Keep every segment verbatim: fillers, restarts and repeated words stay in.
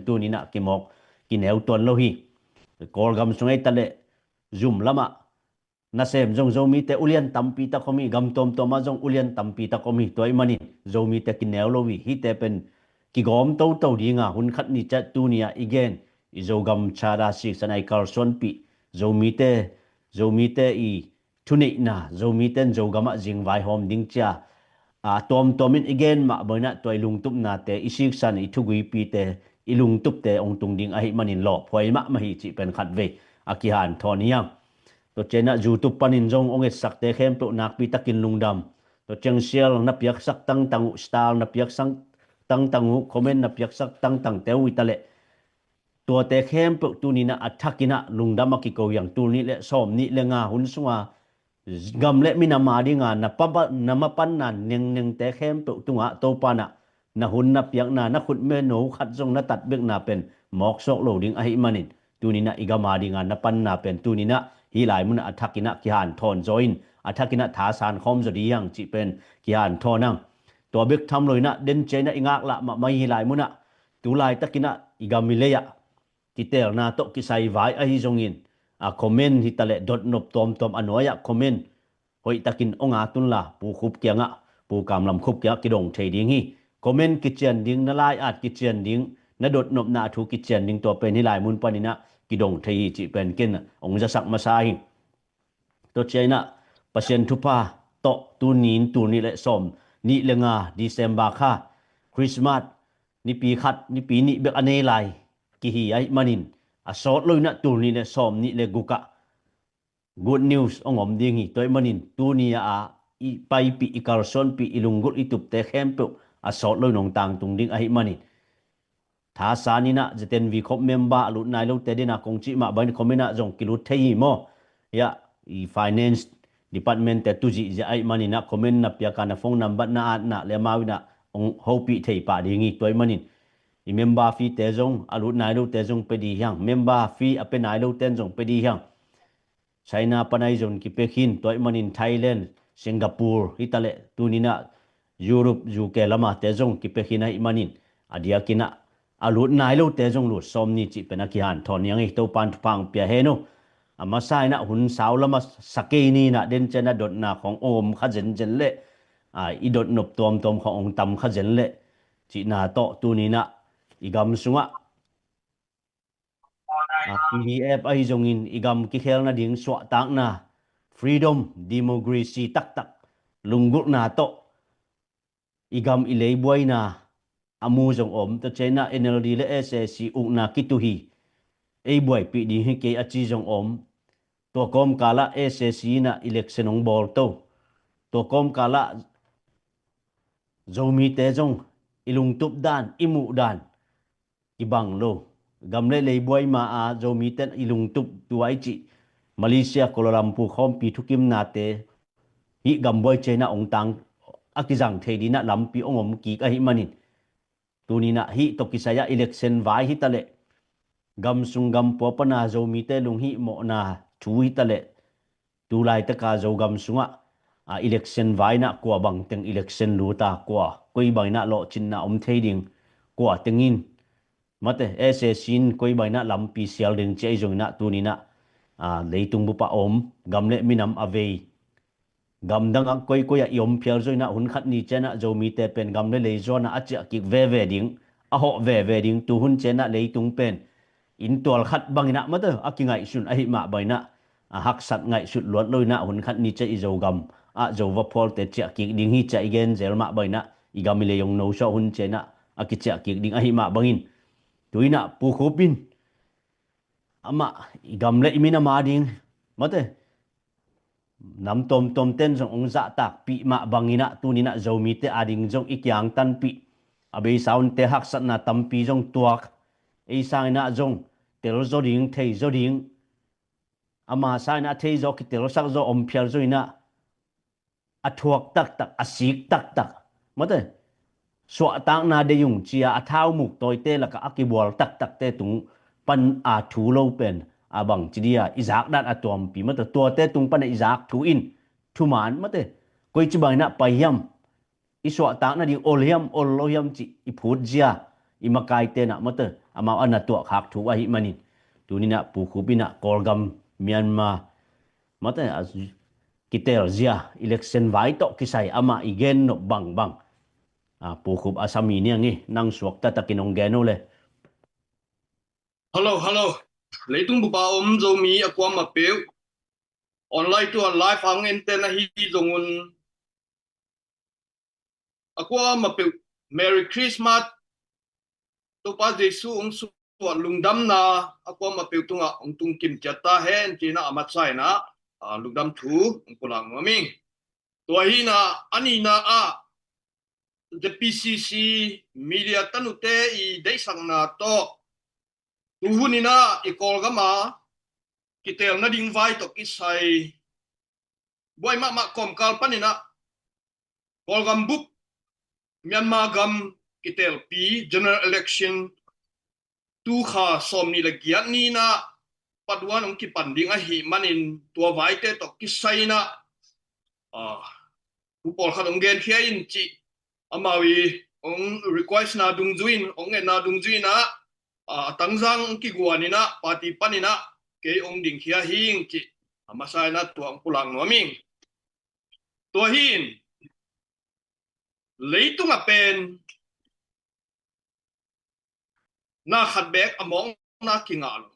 Tuninah kimawk kineu tuan lo hi. Kawlgam sung ei taleh zum lamah nasem zong Zomite ulian tampi tak om hi, gam tuamtuamah zong ulian tampi tak om hi. Tua ih manin Zomite kineu lo hi. Hihte pen kigawm toto dinga hun khat ni ciah tuni-ah i gen i Zogam Charter siksan a i kalsuanpih Zomite, Zomite i thuneihna, Zomite in Zogamah zingvaihawm ding cia a tuamtuamin i gen mah bawinah tua i lungtupnate, i siksan i thuguipite, i lungtupte hong tung ding ahih manin lawphuai mahmah hi cih pen khatvei a kihanthawn hi hang. Tua cianah YouTube panin zong hong etsakte khempeuh nakpi takin lungdam. Tua ciang share na piaksak tangtang uh, star na piaksak tangtang uh, comment na piaksak tangtangte uh i taleh tuate khempeuh tuninah a thakinah lungdam a kiko hi hang. Tul nih le sawm nih le nga hun sunga gam le minam a dinga na papa, na mapanna nengnengte khempeuh tungah Topanah na hun na piakna, na khutmeno khat zong na tatbekna pen mawksuak lo ding ahih manin tuninah i gam a dinga na panna pen tuninah hih lai munah a thakinah kihanthawn zaw in a thakinah thasan khawm zaw ding hi hang cih pen kihanthawn hang. Tua bek tham loinah den cianah i ngaklah mahmah hih lai munah tu laitakinah i gam i lei-ah kiteelna tawh kisai vai ahi zongin a comment hi taleh dotnop tuamtuam a nuai-ah comment hoihtakin hong a tunla Pu Khup kiangah, Pu Kamlam Khup kiangah kidong thei ding hi. Comment kician ding, na lai-at kician ding, na dotnopna a thu kician ding tua pen hih lai mun paninah kidong thei hi cih pen ken hong zasak masa hi. Tua cianah Pasian thupha tawh tunin tul nih le sawm nih le nga December kha Christmas nipi khat nipi nih bek a nei lai kihi ahih manin a sawt loinah tul nih le sawm nih le gukah good news hong om ding hi. Tua ih manin tuni-ah i paipih, i kalsuanpih, i lunggulh, i tupte khempeuh a sawt loin hong tangtung ding ahih manin thasaninah Z N V khop member a lut nai lote dinah kong cih mah bangin comment ah zong kilut thei hi maw? Hiah i finance department te tu zihziah ahih maninah comment na piaka na phone number na atna le amau inah hong hopih thei pah ding hi. Tua ih manin i member fee te zong a lut nai lote zong pe ding hi hang. Member fee a pe nai lote zong pe ding hi hang. China panai zong kipe khin, tua ih manin Thailand, Singapore hi taleh tuninah Europe, U K lamate zong kipe khin ahih manin a diakinah a lut nai lote zong lut sawm ni cih pen a kihanthawn hi hang hi. Topan thupha hong pia hen uh. A masa inah hun sau lama sakei ninah den cianah dotna khawng om kha zenzen leh i dotnop tuamtuam khawng hong tam kha zen leh cihna tawh tuninah i gam sungah P D F ahi zongin i gam kikhel nading suahtakna, freedom, democracy taktak lunggulhna tawh i gam i leibuaina a mu zong om. Tua cianah N L D le S A C ukna kituhi ei buaipih ding hi kei a ci zong om. Tua kawmkalah S A C inah election hong bawl to. Tua kawmkalah Zomite zong i lungtup dan, i muh dan kibang lo. Gam le leibuai ma a Zomite i lungtup tuai cih Malaysia Kuala Lumpur khawmpi thukimnate hih gambuai cianah hong tang a kizang thei dinah lampi hong om kik ahih manin tuninah hih tawh kisai-ah election vai hi taleh gam sung gam pua pana Zomite lunghihmawhna thu hi taleh tu laitaka Zogam sungah a election vai inah kua bangteng election luta kua koi bang inah lawhcinna om thei ding kua tengin mate S A C in koi bang inah lampi sial ding ci ahi zong inah tuninah leitung bupah om gam le minam a vei gamdang a koikoi ah i om phial zo inah hun khat ni cianah Zomite pen gam le lei zuanah a ciah kik veve ding a hawh veve ding tu hun cianah leitung pen inntual khat bang inah mate a kingaihsun ahih mah bang inah a haksat ngaihsut luat lo inah hun khat ni ciah i Zogam ah Zo vaphualte ciah kik ding hi ciah i gen zel mah bang inah i gam i lei hong nosuah hun cianah a kiciah kik ding ahih mah bangin tu inah Pu Khup in amah i gam le i minam a ding mate nam tuamtuamten zong hong zahtakpih mah bang inah tuninah Zomite a ding zong i kiangtanpih a beisa hunte haksatna tampi zong tuak ei sang inah zong tel zaw ding thei zaw ding ama sang inah a thei zaw kitelsak zaw om phial zaw inah a thuak taktak a sik taktak mate suahtakna deihung cia a thaumuk tawite lakah a kibual taktakte tung pan a thu lo pen a bangci dia i zakdan a tuampi mate tuate tung pana i zak thu in thuman mate koici bang inah pai hiam i suahtak nading ol hiam ol lo hiam cih i phut zia i makaite nah mate amau a na tuahkhak thu ahih manin, tuninah Pu Khup inah Kawlgam Myanmar mate a kitel zia election vai tawh kisai amah i gen nop bangbang, a, Pu Khup a sami niang i nang suak taktakin hong gen uh le. Hello, hello. Leitung bupa om Zomi a kuamah peuh, online tua live a hong enten ahi zongun a kuamah peuh Merry Christmas. Topa Jesu hong suah lungdamna a kuamah peuh tungah hong tungkim ciat ta hen cinah a masa inah, a, lungdam thu hong pulak nuam ing. Tua hinah a nihna ah Z P C C media tanute i deihsakna tawh tuhun inah i Kawlgam a kitel nading vai tawh kisai buai mahmah kawmkal paninah Kawlgam bup Myanmar gam kitelpi general election tu kha sawm nih le giat ni inah paduan hong kipan ding ahih manin tua vaite tawh kisai inah, a, thu pawlkhat hong genkhia in cih amau i hong request na dungzui in, hong ngetna dungzui inah, a, a tangzang hong kiguan inah party paninah kei hong dingkhia hing cih a masa inah tua hong pulak nuam ing. Tua hi in leitung a pen na khat bek a mawkna kingah lo.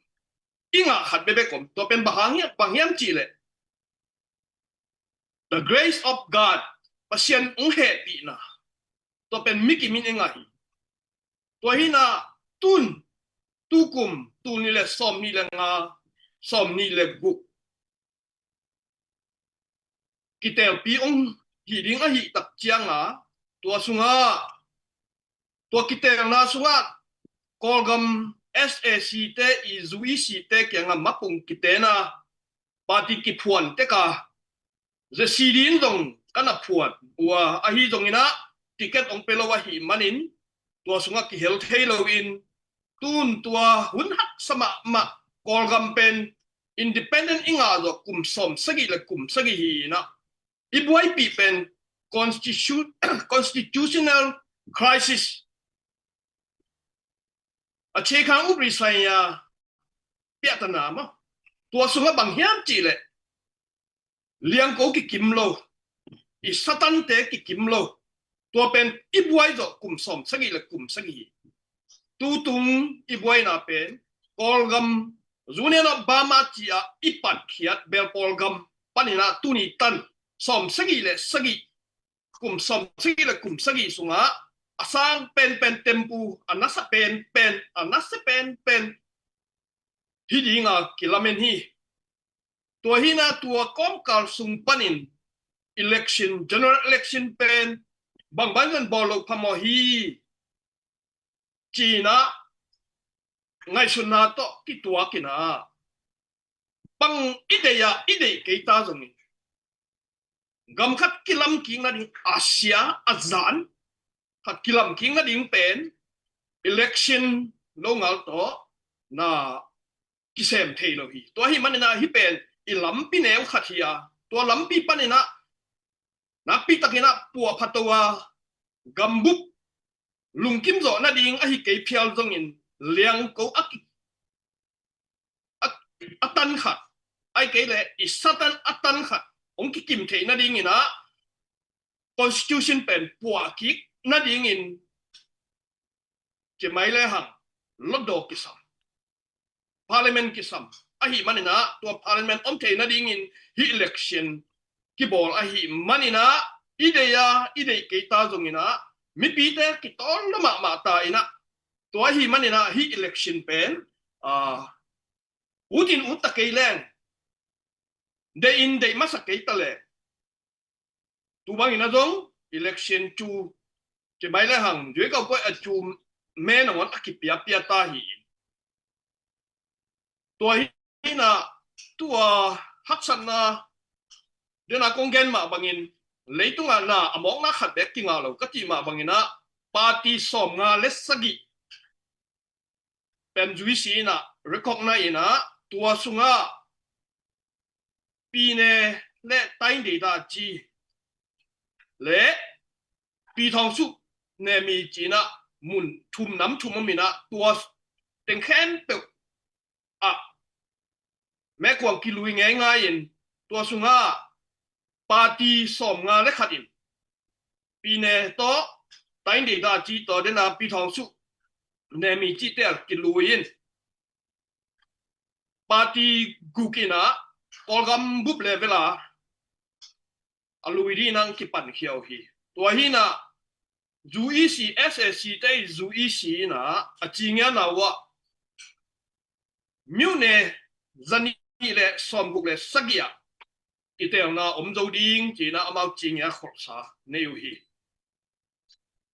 I ngah khat bekbek om. Tua pen bang hiam, bang hiam cih leh the grace of God, Pasian hong hehpihna. Tua pen mi kim in i ngah hi. Tua hinah tun, tukum, tul nih le sawm nih le nga, sawm nih le guk kitelpi hong hi ding ahih tak cianga, tua sungah, tua kitelna sungah Kawlgam S A C te i zu i site kiangah mapung kitena party kiphuan teka, Z C D in zong ka na phuan ua ahi zonginah ticket hong pe lo ahih manin tua sungah kihel thei loin tun tua hun haksa mahmah Kawlgam pen independent i ngah zawh kum sawm sagih le kum sagih hi inah i buaipih pen constitu-, constitutional crisis a chekhang upri saya piahtana maw. Tua sungah bang hiam cih leh liangko kikim lo, i satante kikim lo. Tua pen i buai zawh kum sawm sagih le kum sagih hi. Tutung i buaina pen Kawlgam Union of Burma ci-ah i patkhiat bel Kawlgam paninah tuni tan sawm sagih le sagih, kum sawm sagih le kum sagih sungah a sang penpen tempu a nasa penpen, a nasa penpen hi dinga kilamen hi. Tua hinah tua kawmkal sung panin election, general election pen bangbang zan bawl lo phamawh hi cinah ngaihsutna tawh kituakinah bang i deih ah i deih kei ta zongin gam khat kilamkik nading, Asia a zan khat kilamkik nading pen election longal tawh na kisem thei lo hi. Tua hi maninah hi pen i lampi neu khat hi a, tua lampi paninah nakpi takinah puahpha to a gambup lungkim zawh nading ahi kei phial zongin liangko a ki a, a tan khat, ai kei leh i satan a tan khat hong kikim theih nadinginah constitution pen puahkik nadingin cimai le hang lotdaw kisam, parliament kisam ahih maninah tua parliament om thei nadingin hi election kibawl ahih maninah i deih a i deih kei ta zonginah mipite kitawl lo mahmah ta inah tua ahih maninah hi election pen, a, ut in ut ta kei leng, deih in deih masa kei ta leng, tu bangin a zong election cu cimai le hang zuikau puai a cu me nangawn a kipiapia ta hi. Tua hinah tua haksatna dena kong gen mah bangin leitungah na a mawkna khat bek kingah lo ka cih mah banginah party sawm nga le sagih pen zuisi inah recognize inah tua sungah pine le taindei ta ci le pithawngsuk nemi cinah mun thum nam thum om in ah, tua teng khempeuh ah mekuang kilui ngeingai in, tua sungah party sawmnga le khat in, Pi Ne tawh, Taing Deida ci tawh, dena Pi Thawng Suh Ne Mi cihte ah kilui in, party guk in ah Kawlgam bup level ah a lui ding in ah kipankhia uh hi. Tua hi in ah U E C, S A C te U E C in ah a ci ngiana uh ah, myone zanih le sawmguk le sagih ah kitelna om zo ding ci in ah amau ci ngia kholhsa nei uh hi.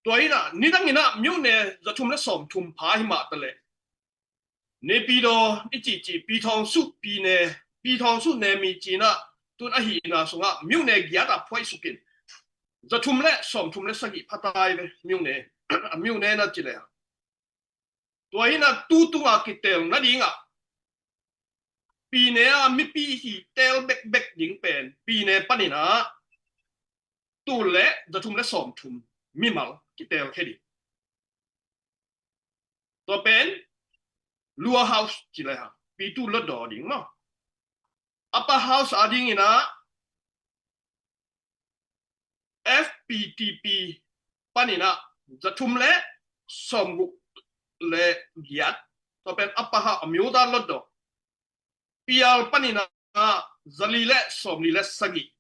Tua hi in ah nidang in ah myone zathum le sawmthum pha hi mah ta leh, Naypyidaw i cihcih Pi Thawng Suh, Pi Ne, Pi Thawng Suh Ne Mi ci in ah, tun a hihna sungah myone giat ah phuaisuk in, zathum le sawmthum le sagih pha ta hi ve, myone, a myone na ci le. Tua hi in ah tu tung a kitel nading ah Pi Ne a mipi hi tel bekbek ding pen, Pi Ne panin ah tul le zathum le sawmthum mimal kitel khe ding. Tua pen Lower House ci le hang, Pyithu Hluttaw ding maw. Upper House a ding in ah F P T P panin ah zathum le sawmguk le giat, tua pen Upper House, a Myoda Hluttaw. P R panin ah zali le sawmli le sagih,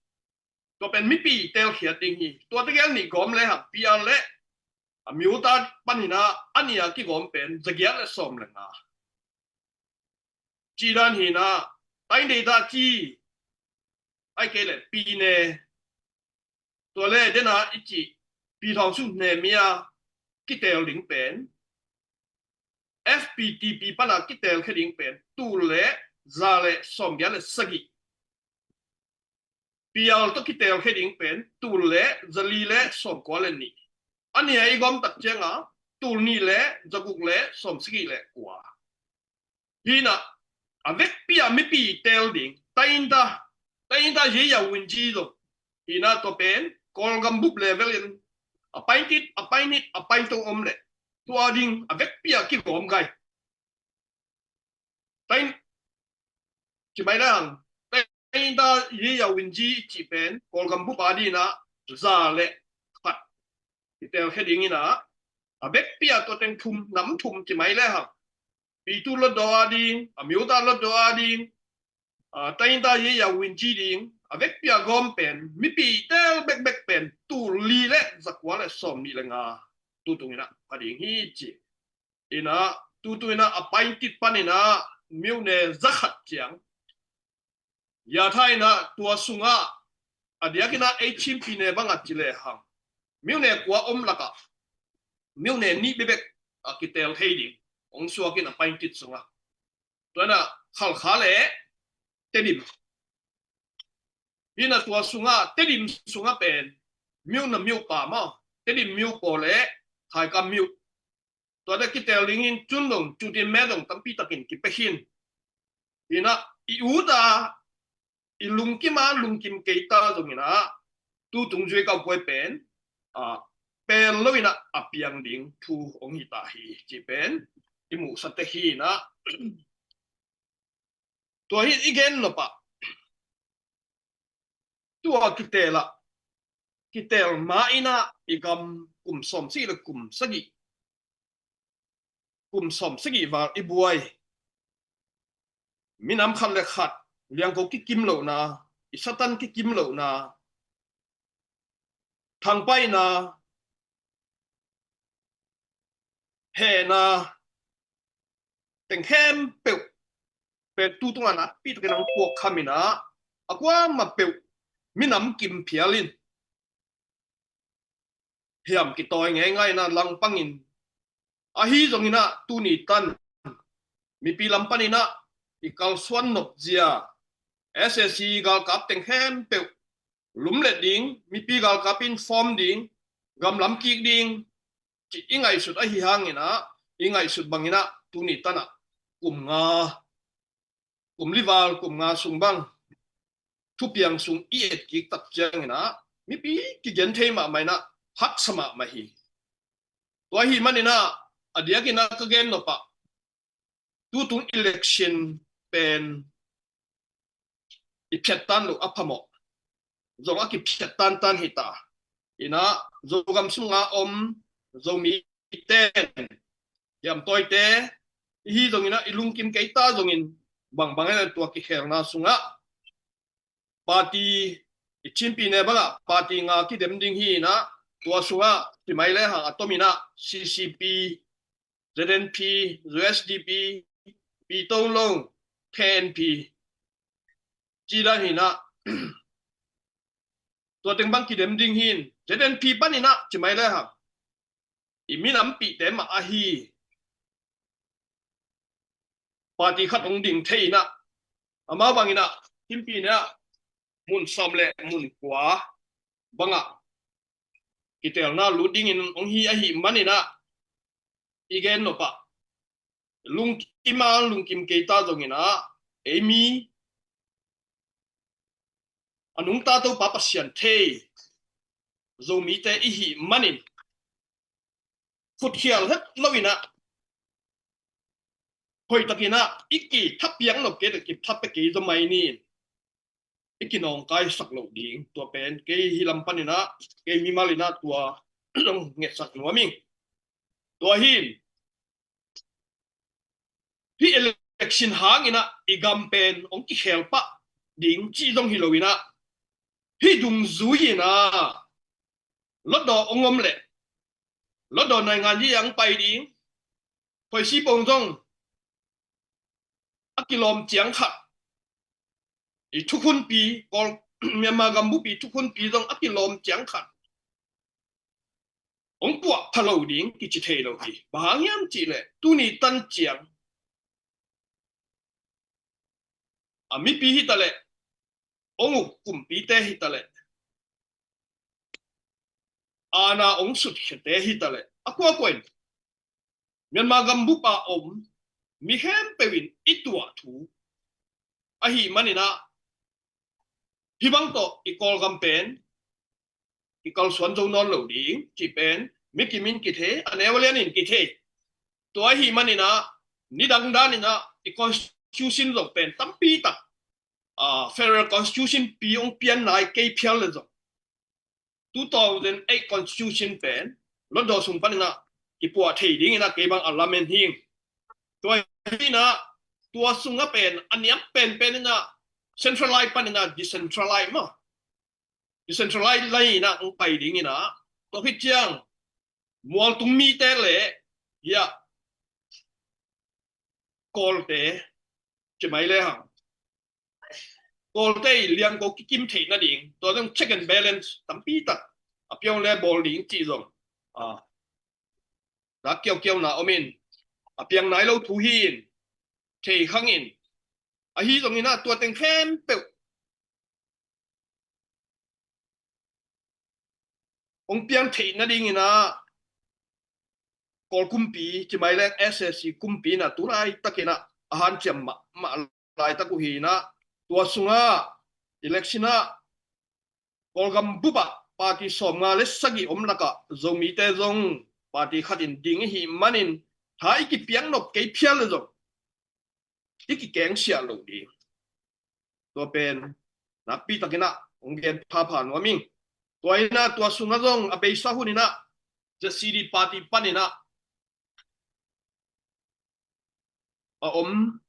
tua pen mipi telkhiat ding hi. Tua tegel nih gawm le hang, P R le a Myoda panin ah a nih a kigawm pen zagiat le sawm le nga. Ci dan hi in ah, Taing Deida ci, ahih kei leh Pi Ne, tua le dena i cih Pi Thawng Suh Ne Mi a kitel ding pen, F P T P pan a kitel khe ding pen tul le za le sawmgiat le sagih. P R tawh kitel khe ding pen tul le zali le sawmkua le nih. A nih a i gawm tak ciang a tul nih le zaguk le sawmsagih le kua. Hi in ah a vekpi a mipi tel ding, Taing Deida, Taing Deida Ye Yaw Win ci zong hi in ah, tua pen Kawlgam bup level in a paintit, a painit, a paintong om leh, tua ding a vekpi a kigawm gai. Taing, ci mai le hang, Taing Deida Ye Yaw Win ci i cih pen Kawlgam bup a ding in ah za le khat kitel khe ding in ah, a vekpi a tua teng thum, nam thum ci mai le hang, Pyithu Hluttaw a ding, a Myoda Hluttaw a ding, a, Taing Deida Ye Yaw Win ci ding, a vekpi a gawm pen, mipi tel bekbek pen tul li le zakua le sawmnih le nga tu tung in ah pha ding hi ci. In ah, tu tung in ah a paintit panin ah myone za khat ciang, ya tha in ah tua sungah a diak in ah ei cimpi ne bang a ci le hang, myone kua om lakah myone nih bekbek a kitel thei ding hong suak in a paintit sungah. Tua in ah Khalkha le Tedim. Hi in ah tua sungah, Tedim sungah pen Myo Nam, Myo Pa maw, Tedim Myo paw le Thaikam Myo, tua te kitel ding in, Cun dong, Cu Tin Me dong tampi takin kipia khin. Hi in ah i ut a, i lungkim a, lungkim kei ta zong in ah, tu tung zui kau kuai pen, a, pel lo in ah a piang ding thu hong hi ta hi ci pen i muhsa te hi in ah. Tua hi i gen nop ah, tua kitel ah, kitel ma in ah i gam kum sawmsagih le kum sagih, kum sawmsagih val i buai. Minam khat le khat liangko kikim lohna, i Satan kikim lohna, thangpaihna, hehna teng khempeuh pen tu tung a nakpi takin hong puak kham in ah, a kuamah peuh minam kim phial in hiam kitawi ngeingai in ah langpang in, ahi zong in ah tuni tan mipi lam pan in ah i kalsuan nop zia, S A C galkap teng khempeuh lumlet ding, mipi galkap in form ding, gam lam kik ding ci i ngaihsut ahi hang in ah, i ngaihsut bang in ah tuni tan ah kum nga, kum li val kum nga sung bang thupiang sung i et kik tak ciang in ah, mipi kigen thei mahmah in ah, haksa mahmah hi. Tua hi maninah a diakinah ka gen nopah tutung election pen i phiattan loh a phamawh zong a kiphiattantan hita. Inah Zogam sunga om Zomi ten hiamtawite ihi zonginah i lungkim keita zongin bangbang en tua kikhelna sungah party i chinpi ne bangah party nga kidem ding hi inah tua sungah timai le hang a tominah C C P, Z N P, U S D P, Pitolong, K N P ci dan hinah tua teng bang kidem ding hin Z N P paninah cimai le hang i minampihte mah ahi party khat hong ding thei inah amau banginah himpi inah mun sawm le mun kua bangah kitelna lut dingin hong hi ahi maninah i gen nopah lungkima lungkim keita zonginah ei mi a nungta Topa Pasian thei Zomite ihi manin khutkhial het loinah hoihtakinah i kithapiak nop kei le kithape kei zomai ni in i kinawngkaisak loh ding tua pen kei hi lam paninah kei mimalinah tua ngetsak nuam ing. Tua hin hih election hanginah i gam pen hong kikhel pah ding cih zong hi loinah hih dungzui inah lotdaw hong om leh lotdaw naingan hi ang pai ding khoisi pong zong a kilawm ciang khat i thukhunpi Kawl Myanmar gambupi thukhunpi zong a kilawm ciang khat hong puah pha lo ding kici thei lo hi. Bang hang hiam cihleh tuni tan ciang a mipi hitaleh hong uk kumpite hitaleh aana hong sutkhiate hitaleh a kuakua in Myanmar gambupa om mi khempeuh in i tuah thu ahi maninah hih bang tawh i Kawlgam pen i kalsuan zo nawn lo ding cih pen mikim in kithei a neu a lian in kithei. Tua ahi maninah nidang daninah i constitution zong pen tampi tak federal constitution pi hong pian nai kei phial le zong two thousand eight constitution pen lotdaw sung paninah kipuah thei dinginah kei bang a lamen hing. Tua hinah tua sungah pen a niam penpen inah centralize paninah decentralize maw decentralize lai inah hong pai dinginah tua khit ciang mualtung mite le hiah Kawlte cimai le hang Kawlte i liangko kikim theih nading tua zong check and balance tampi tak a piang le bawl ding cih zong a dak kiaukiauna om in a piang nai lo thu hi in thei khang in ahi zonginah tua teng khempeuh hong piang theih nadinginah Kawl kumpi cimai leng S A C kumpi inah tu laitakinah a hanciam mahmah laitak uh hinah tua sungah election ah Kawlgam bupah party sawmnga le sagih om lakah Zomite zong party khatin ding ihi manin tha i kipiak nop kei phial le zong i kikengsiah loh ding. Tua pen nakpi takinah hong gen phapha nuam ing. Tua inah tua sungah zong a beisa huninah Z C D party paninah a om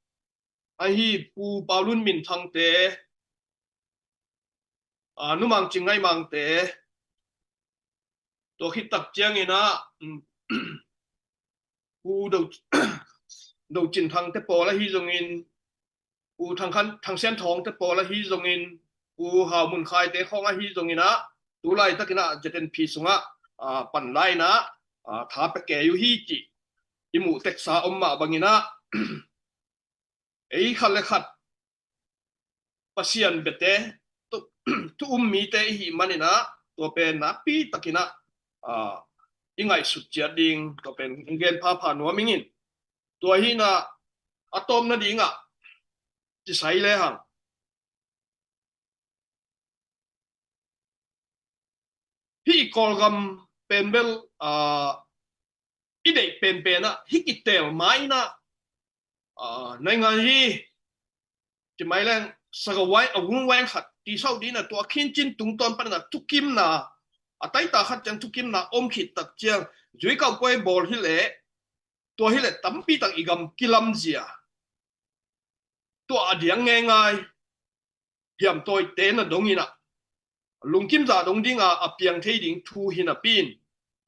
ahi Pu Paulun Minthangte, a, Nu Mang Cing Ngaih Mangte, tua khit tak cianginah um, Pu Do Do Cin Thangte pawl ahi zongin Pu Thang Khan Thang Sian Thawngte pawl ahi zongin Pu Hau Mun Khaite khawng ahi zonginah tu laitakinah Z N P sungah a, pan lainah a, tha pia kei uh hi cih i muh teksa om mah banginah ei khat le khat Pasian biate thu um mite ihi maninah tua pen nakpi takinah a, i ngaihsut ciat ding tua pen hong gen phapha nuam ingin tua hinah a tawpna dingah cisai le hang hih i Kawlgam pen bel a, i deih penpen ah hih kitel ma in ah, ah, naingan hi, ci mai leng, sagawai a wungwai khat ti sau dina tua khincin tungtawn panin ah thukimna, a taita khat ciang thukimna om khit tak ciang, zuikau puai bawl hi leh, tua hi leh tampi tak i gam kilamzia. Tua a diang ngeingai, hiamtawite na dong in ah, lungkimza dong dinga a piang thei ding thu hi napi in,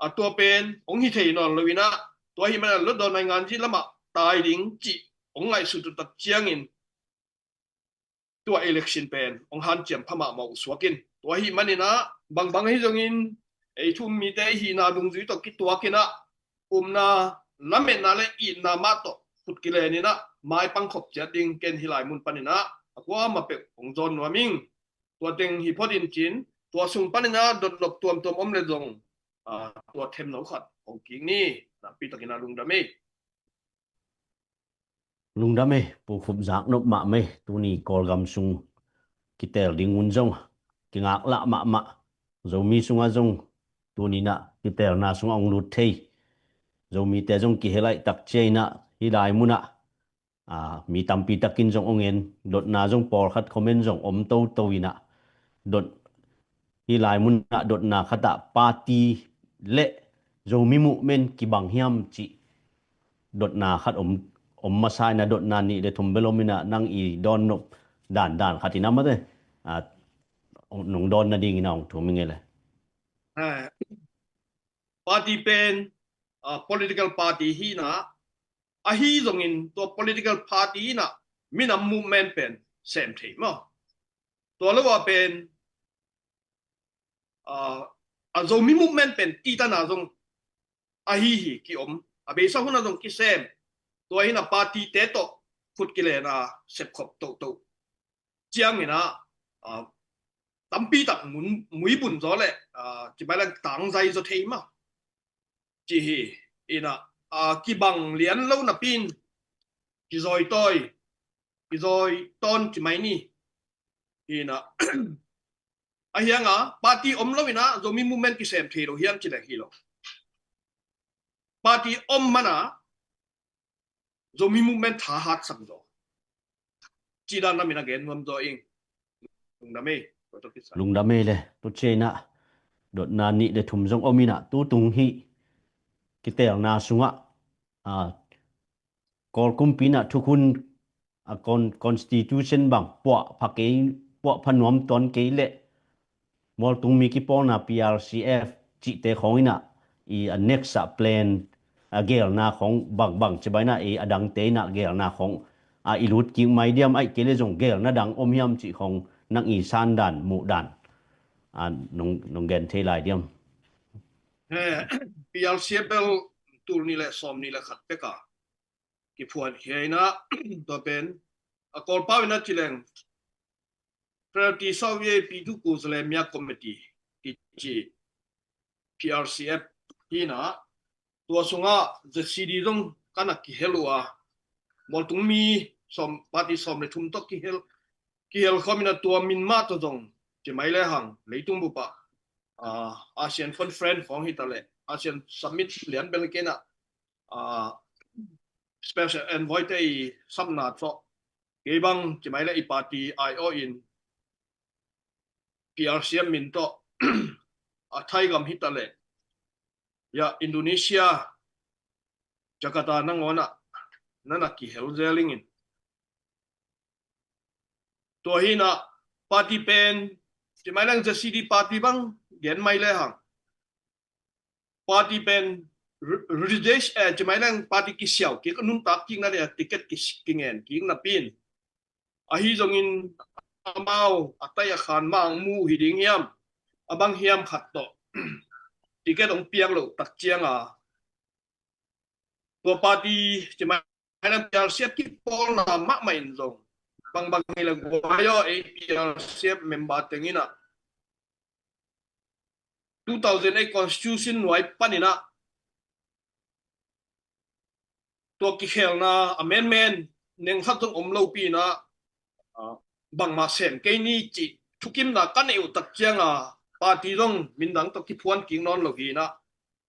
a tua pen hong hi thei nawn lo in ah, tua hi manin ah lotdaw naingan zi lamah tai ding cih hong ngaihsut uh tak ciangin, tua election pen hong hanciam pha mahmah uh suak in. Tua hi manin ah, bangbang hi zongin, ei thu um mite i hihna dungzui tawh kituak in ah, upna, lametna le itna mah tawh khut kilen in ah, mai pangkhop ciat ding ken hih lai mun panin ah, a kuamah peuh hong zawn nuam ing. Tua teng hi phot in cin, tua sung panin ah dotnop tuamtuam om le zong, ah, tua themno khat hong kik ni, nakpi takin ah lungdam ei. Lungdam ei, Pu Khup, zaknop mahmah ei, tuni Kawlgam sung kitel ding hun zong kingaklah mahmah. Zomi sungah zong tuni in ah kitelna sungah hong lut thei Zomite zong kihel ahih tak ciangin ah, hih lai mun ah, ah, mi tampi takin zong hong en, dotna zong pawlkhat comment zong om toto in ah, dot, hih lai mun ah dotna khat ah party le Zomi movement kibang hiam cih dotna khat om, om masa in ah, dotna nih le thum bel om in ah, nang i dawnnop dandan khat in ah mate, ah, nong dawn nadingin ah hong thum ing ei le. Eh, party pen, ah, political party hi in ah, ahi zongin tua political party in ah minam movement pen sem thei maw. Tua lo ah pen, ah, a Zomi movement pen titana zong ahi hi kiom, a beisa hun ah zong kisem. Tua hi in ah party te tawh khut kilen a sepkhop toto ciangin ah, ah, tampi tak mun, muibun zaw le, ah, ci mai leng tangzai zaw thei mah. Ci hi in ah, ah, kibang lian lo napi in, kizawitawi, kizawi tawn ci mai ni. Hi in ah, a hiang ah, party om lo in ah, Zomi movement kisem thei lo hiam ci leng hi lo. Party om man ah, Zomi movement thahat sak zaw. Ci dan lam in ah gen nuam zaw ing. Lungdam ei, tua tawh kisai. Lungdam ei le, tua ciangin ah, dotna nih le thum zong om in ah, tutung hih kitelna sungah, ah, Kawl kumpi in ah thukhun, a con-, constitution bang puah pha kei, puah pha nuam tuan kei le, mualtung mi kipawlna P R C F cihte khawng in ah, i a next ah plan, a gelna khawng bangbang ci mai in ah, i a dangte in ah gelna khawng, a i lut kik mai diam, ahih kei le zong gelna dang om hiam cih khawng nang i sandan, muhdan, a, nong, nong gen thei lai diam. Eh, P R C F bel tul nih le sawm nih le khat pek a kiphuan hi in ah, tua pen, a Kawlpau in ah ci leng, Fraternity Soviet Pitu Kuzalemia Committee kici P R C F hi in ah, tua sungah Z C D zong ka na kihel uh a, mualtung mi sawm, party sawm le thum tawh kihel, kihel khawm in ah, tua min mah tawh zong ci mai le hang, leitung bup ah, ah, ASEAN Conference khawng hi ta le, ASEAN Summit lian bel kei in ah, ah, Special Envoy te i sapna tawh, kei bang ci mai le i party aiawh in, P R C F min tawh, a Thai gam hi ta le, ya, Indonesia, Jakarta nangawn ah na na kihel zel ing in. Tua hi in ah, party pen, ci mai leng Z C D party bang gen mai le hang, party pen re-, register, eh, ci mai leng party kisiau kik, a nuntak kikna le ticket ki, kingen kik napi in, ahi zongin amau a tai a khan mah hong mu hi ding hiam, a bang hiam khat tawh ticket hong piak loh tak ciang a, tua party ci mai leng P R C F kipawlna mahmah in zong, bangbang hi le guai aw, ei P R C F member teng in ah, two thousand eight constitution nuai panin ah, tua kikhelna amendment neng khat zong om lopi in ah, ah, bangmah sem kei ni cih thukimna ka neih uh tak ciang a, party zong min dang tawh kiphuan kik nawn lo hi in ah,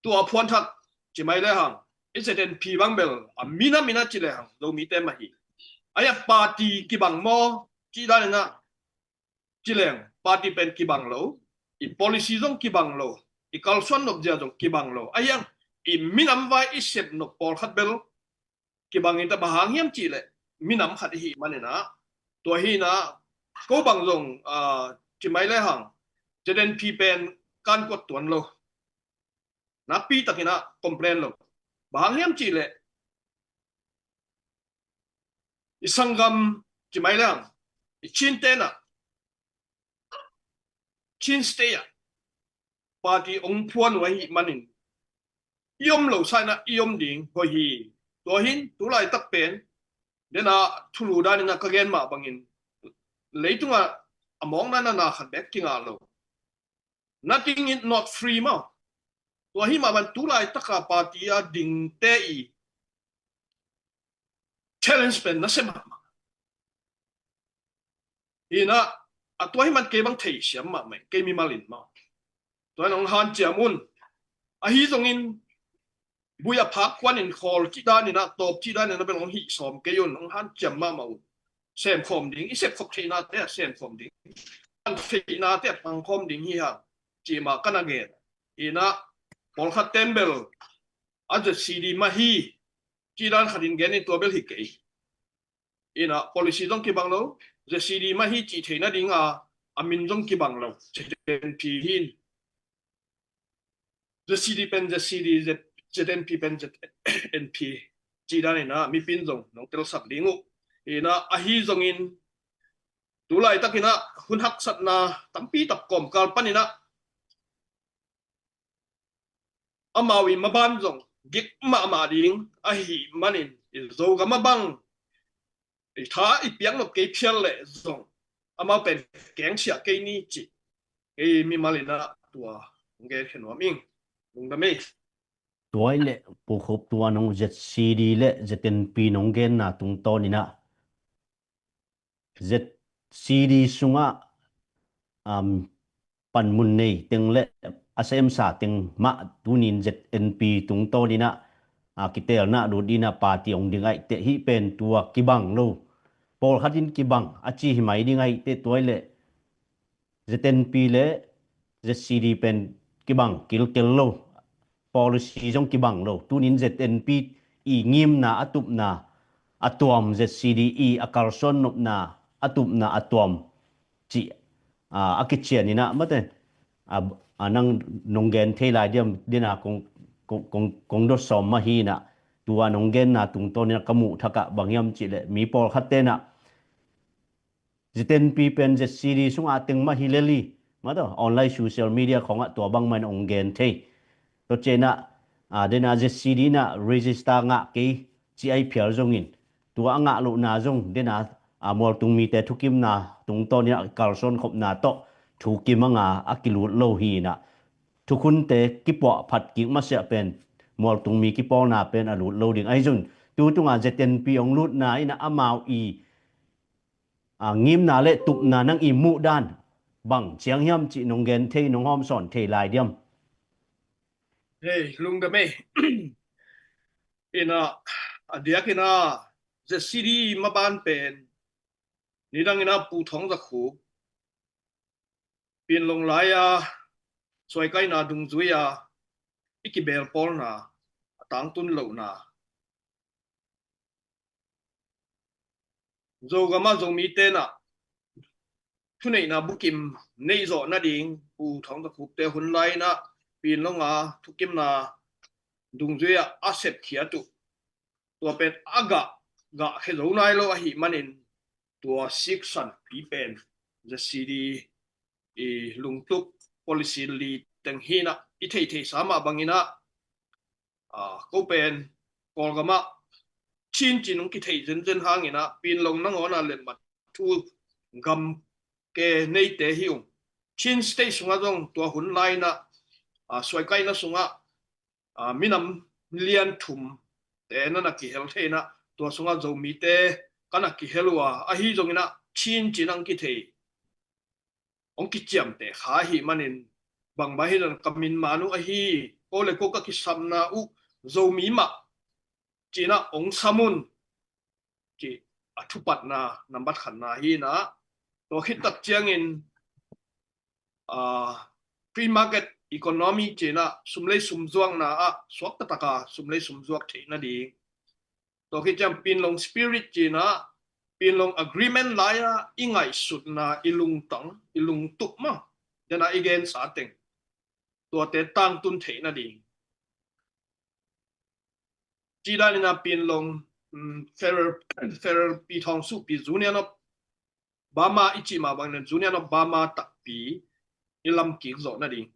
tua phuan thak ci mai le hang, i ZNP bang bel a minam in a ci lehang Zomite mah hi. Ahi a party kibang maw cih dan in a ci leng party pen kibang lo, i policy zong kibang lo, i kalsuan nop zia zong kibang lo. Ahi hang i minam vai i sep nop pawlkhat bel kibang in ta, bang hang hiam cih leh minam khat i hih manin a, tua hi in a, ko bang zong, ah, ci mai lehang ZNP pen kan kuat tuan lo, nakpi takin a complain lo. Bang hang hiam cih leh i sanggam ci mai lehang i Chin ten a, Chin State a party ong phuan uh ahih manin i om lo sa in a i om ding hoih hi. Tua hi in tu laitak pen den a thulu dan in a ka gen mah bangin leitung a a mawkna na na khat bek kingah lo. Nothing is not free maw. Tua hi mah ban tu laitak a party a dingte i challenge pen nasia mahmah. Hi in a, a tua hi man kei bang thei siam mahmah, kei mimal in maw. Tua in ong hanciam un. Ahi zongin bui a phak kuan in khawl cih dan in a, tawp cih dan in a bel ong hih sawm kei un, ong hanciam mahmah un. Sem khawm ding, i sep khop theihnate a sem khawm ding, pan theihnate a pang khawm ding hi hang cih mah ka na gen. Hi in a, pawlkhat ten bel a ZCD mah hi cih dan khat in gen in tua bel hi kei. Hi in a, policy zong kibang lo, ZCD mah hi cih theih nading a, a min zong kibang lo. ZNP hi in, ZCD pen ZCD, Z-, ZNP pen ZNP cih dan in a mipi in zong nong telsak ding uh. Hi in a, ahi zongin tu laitak in a hun haksatna tampi tak kawmkal pan in a amau i maban zong gik mahmah ding ahih manin i Zogam a bang i tha i piak nop kei phial leh zong amau pen kengsiah kei ni cih kei mimal in a tua hong gen khe nuam ing. Lungdam ei. Tua i leh Pu Khup, tua nong ZCD le ZNP nong genna tungtawn in a ZCD sungah, um, panmun nei teng le a semsa teng mah tunin ZNP tungtawn in a, a, kitelna lut in a party ong ding ahih teh hih pen tua kibang lo. Pawlkhat in kibang a ci hi mai ding ahih teh tua i leh ZNP le ZCD pen kibang kilkel lo, policy zong kibang lo. Tunin ZNP i ngimna a tupna a tuam, ZCD i a kalsuan nopna a tupna a tuam cih, a, a kician in a mate, a, a nang nong gen thei lai diam, den a kong, kong, kong, kong dot sawm mah hi in a, tua nong genna tungtawn in a ka muh thak ah bang hiam cih leh mi pawlkhat ten a ZNP pen ZCD sungah teng mah hi lel hi. Mah tawh online social media khawngah tua bangmah in ong gen thei. Tua ciangin ah, a, den a ZCD in ah register ngah kei ci a hi phial zongin, tua a ngah lohna zong den a, a, mualtung mite thukimna tungtawn in ah kalsuan khopna tawh thukim a nga a kilut lo hi in ah, thukhunte kipuah phat kik masiah pen mualtung mi kipawlna pen a lut lo ding ahi zongin, tu tungah ZNP ong lutna in ah amau i a, ngimna le tupna nang i muh dan bang ciang hiam cih nong gen thei, nong hawmsawn thei lai diam? Hei, lungdam ei. In ah, a diakin ah ZCD maban pen nidang in ah Pu Thawng Za Khup Pinlong lai a suaikaina dungzui a i kibelpawlna, a tangtun lohna, Zogam a Zomite in ah thuneihna bukim neih zawh nading Pu Thawng Za Khupte hun lai in ah Pinlong a thukimna dungzui ah a sepkhiat uh, tua pen a gah, gah khia zo nai lo ahih manin, tua siksan pi pen ZCD i lungtup policy li teng hi in ah, i theihtheihsa mah bangin ah, a, ko pen Kawlgam ah Chin ci-in hong kithei zenzen hangin ah Pinlong nangawn ah letmat thu gam ke neite hi ung. Chin State sungah zong tua hun lai in ah, a, suaikaina sungah, a, minam lian thum te na na kihel thei in ah, tua sungah Zomite ka na kihel uh a, ahi zongin ah Chin ci-in hong kithei, hong kiciamteh kha ahih manin, bangmah hi zong ka min man uh ahi, ko le ko ka kisapna uh Zomi mah ci-in ah hong sam un, ci a thupatna nambat khatna hi-in ah, tua khit tak ciangin, ah, free market economy ci-in ah sum lei sum zuakna ah suak taktak a sum lei sum zuak theih nading. Tua khit ciang Pinlong spirit ci-in ah Pinlong agreement lai-a i ngaihsutna, i lungtang, i lungtup mah, den a i gensa teng, tuate tangtun theih nading. Ci dan-in ah Pinlong, um, Federal, Federal Pi Thawng Suh Pi, Union of Burma i cih mah bangin Union of Burma takpi i lam kik zawh nading.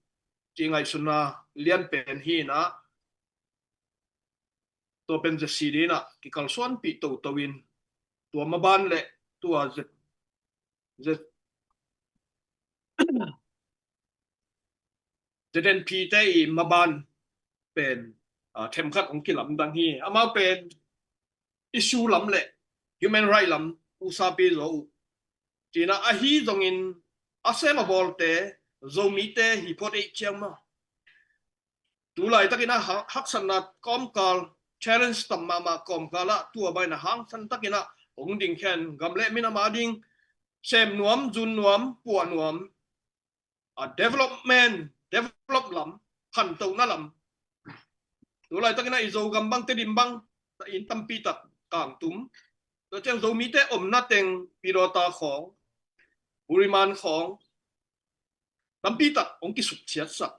Ci ngaihsutna lian pen hi-in ah, tua pen Z C D in ah kikalsuanpih toto in, tua maban le tua Z, Z, Z N P te i maban pen, ah, themkhat hong kilamdang hi. Amau pen issue lam le human right lam usapi zo uh. Ci-in ah ahi zongin a sem a bawlte Zomite hi phot ei ciang mah. Tu laitakin ah ha-, haksatna kawmkal, challenge tam mahmah kawmkal ah tua baina hangsan takin ah hong ding khen, gam le minam a ding sem nuam, zun nuam, puah nuam, a development, develop lam, khantohna lam. Tu laitakin ah i Zogam bang, Tedim bang, inn tampi tak kangtum. Tua ciang Zomite omna teng Pidawta khawng, Buriman khawng, tampi tak hong kisuksiatsak.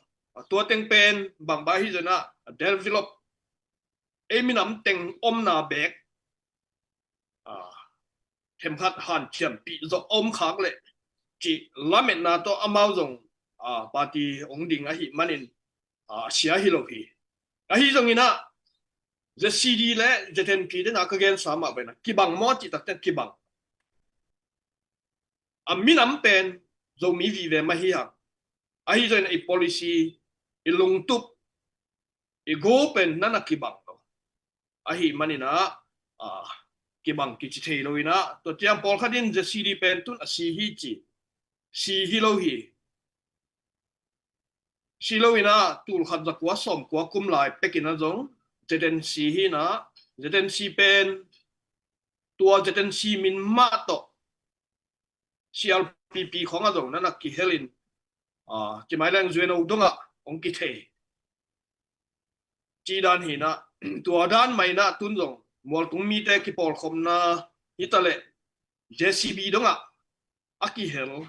Tua teng pen bangbang hi zongin ah develop, ei minam teng omna beek, ah, themkhat hanciampih zawh a om khak leh cih lametna tawh amau zong, ah, party hong ding ahih manin, ah, sia hi lo hi. Ahi zongin ah Z C D le Z N P te na ka gensa mah bangin ah kibang maw cih tak ciang kibang. A minam pen Zomi vive mah hi hang. Ahi zongin ah i policy, i lungtup, i go pen na na kibang lo. Ahih manin ah, ah, kibang kici thei lo-in ah, tua ciang pawlkhat in Z C D pen tun a si hi ci. Si hi lo hi. Si lo-in ah, tul khat za kua sawm kua kum lai pekin ah zong Z N C hi-in ah, Z N C pen tua Z N C min mah tawh C R P P khawng ah zong na na kihel in, ah, ci mai leng U N O dongah hong kithei. Ci dan hi-in ah, tua dan mah in ah tun zong mualtung mite kipawlkhopna hi ta leh J C B dongah a kihel.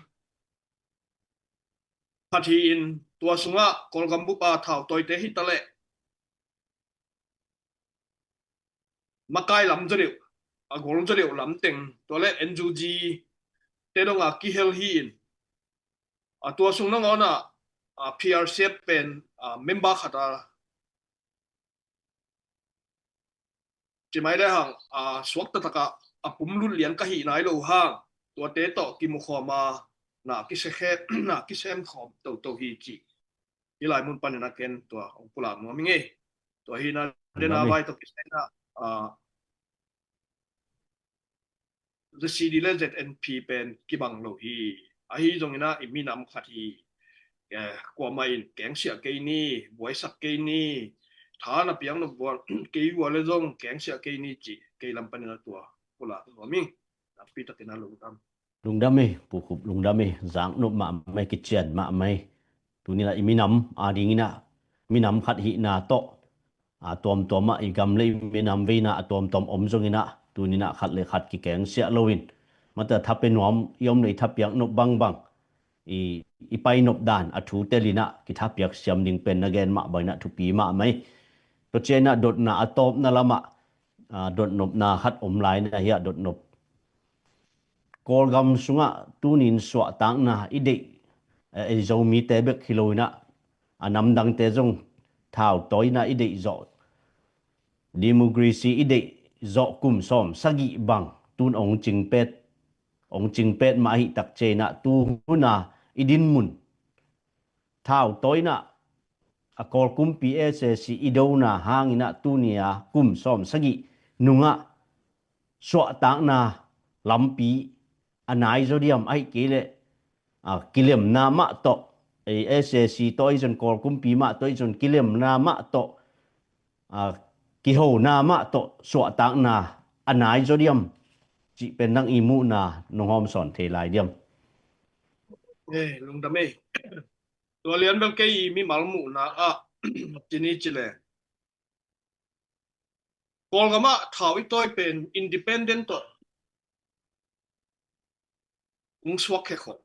Phat hi-in tua sungah Kawlgam bup a thautawite hi ta leh makai lam zaw deuh, a gol zaw deuh lam teng, tua le N U G te dongah kihel hi-in, a tua sung nangawn ah, a P R C F pen, a member khat a ci mai le hang, a suak taktak ah a pum lut lian ka hih nai lo hang, tuate tawh kimukhawm a na kise khe-, na kisem khawm toto hi ci. Hih lai mun panin ah ken tua hong pulak nuam ing ei. Tua hi-in ah, den a vai tawh kisai-in ah, Z C D le Z N P pen kibang lo hi. Ahi zongin ah i minam khat hi. Eh, kuamah in kengsiah kei ni, buaisak kei ni, tha na piak nop kei uh a le zong kengsiah kei ni ci, kei lam panin ah tua pulak nuam ing. Nakpi takin ah lungdam. Lungdam ei, Pu Khup, lungdam ei, zaknop mahmah ei, kician mahmah ei. Tuni-in ah i minam adingin ah, minam khat hihna tawh, a tuamtuam ah i gam le i minam veina a tuamtuam om zongin ah, tuni-in ah khat le khat kikengsiah loin, mate tha pia nuam i om le i thapiak nop bangbang, i, i pai nop dan a thu telin ah kithapiak siam ding pen na gen mah bangin ah thupi mahmah ei. Tua ciangin ah dotna a tawpna lamah, a, dotnopna khat om lai-in ah, hiah dotnop. Kawlgam sungah tuni-in suahtakna i deih, eh, ei Zomite bek hi lo-in ah, a namdangte zong thautawina i deih zawh, democracy i deih zawh kum sawm sagih bang tun hong cingpet, hong cingpet mah ahih tak ciangin ah tu hun a i dinmun thautawina, a Kawl kumpi S A C i dona hangin ah tuni a kum sawm sagih nungah suahtakna lampi a nai zaw diam, ahih kei leh, a, kilemna mah tawh, ei, S A C tawh ahi zong Kawl kumpi mah tawh ahi zong kilemna mah tawh, a, kihona mah tawh suahtakna a nai zaw diam cih pen nang i muhna nong hawmsawn thei lai diam? Lungdam ei. Tua lian bel kei i mimal muhna ah cini ci le Kawlgam ah thau i tawi pen independent tawh hong suak khekholh.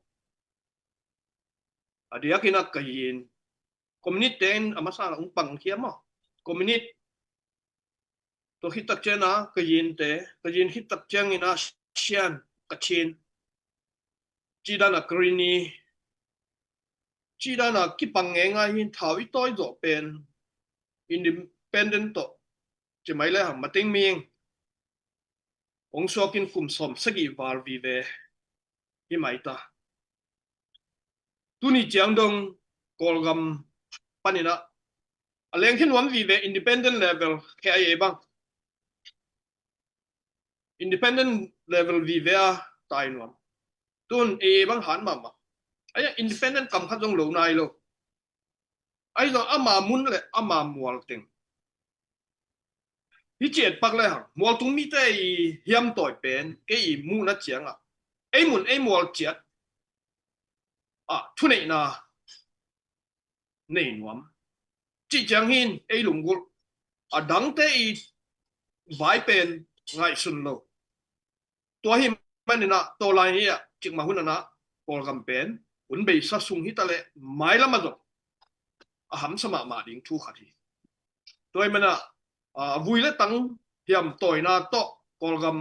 A diakin ah Kayin communist te in a masa ah hong pang khia maw? Communist tua khit tak ciang ah Kayin te, Kayin khit tak ciangin ah Shan, Kachin, cih dan ah Karenni, cih dan ah kipang ngeingai hi. Thau i tawi zawh pen independent tawh ci mai le hang, Matingming hong suakin kum sawm sagih val vive hi mai ta. Tuni ciang dong Kawlgam panin ah a lengkhe nuam vive independent level K I A bang. Independent level vive a tai nuam. Tun A A bang han mahmah. Ahi zong independent kam khat zong lo nai lo. Ahi zong ama mun le ama mual teng. Hi ciat pak le hang, mualtung mite i hiam tawi pen kei i muhna ciang ah ei mun ei mual ciat ah thuneihna nei nuam. Cih ciang hin ei lunggulh, a dangte i vai pen ngaihsun lo. Tua hi manin ah tua lai hi ah cikmah hun ah Kawlgam pen hun beisa sung hi ta leh mailam ah zong a hamsa mahmah ding thu khat hi. Tua hi manin ah, a vui le tang hiam tawina tawh Kawlgam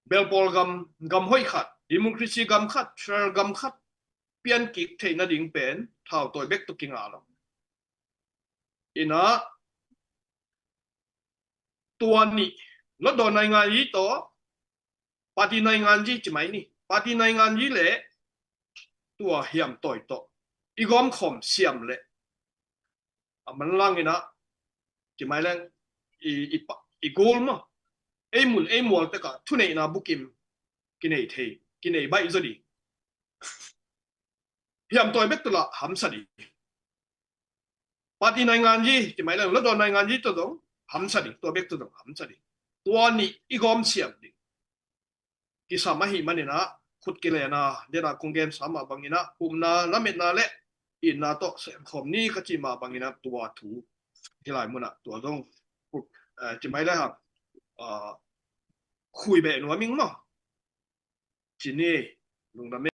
belpawl gam, gam hoih khat, democracy gam khat, federal gam khat pian kik theih nading pen thau tawi bek tawh kinga lo. Inah tua nih, lotdaw nainganzi tawh party nainganzi ci mai ni. Party nainganzi le tua hiam tawi tawh i gawmkhawm siam le a manlang inah ci mai leng i, i, pa, i goal maw, ei mun ei mual tekah thuneihna bukim kinei thei, kinei baih zaw ding. Hiam tawi bek tawh lah hamsa ding. Party nainganzi ci mai leng lotdaw nainganzi tawh zong hamsa ding, tua bek tawh zong hamsa ding. Tua nih i gawm siam ding. Kisam ahih manin ah khut kilenna, dena kong gensa mah bangin ah, upna, lametna le itna tawh semkhawm ni ka cih mah bangin ah tua thu hih lai munah tua zong, eh, ci mai le hang, ah, khui beh nuam ing maw? Ci ni, lungdam ei.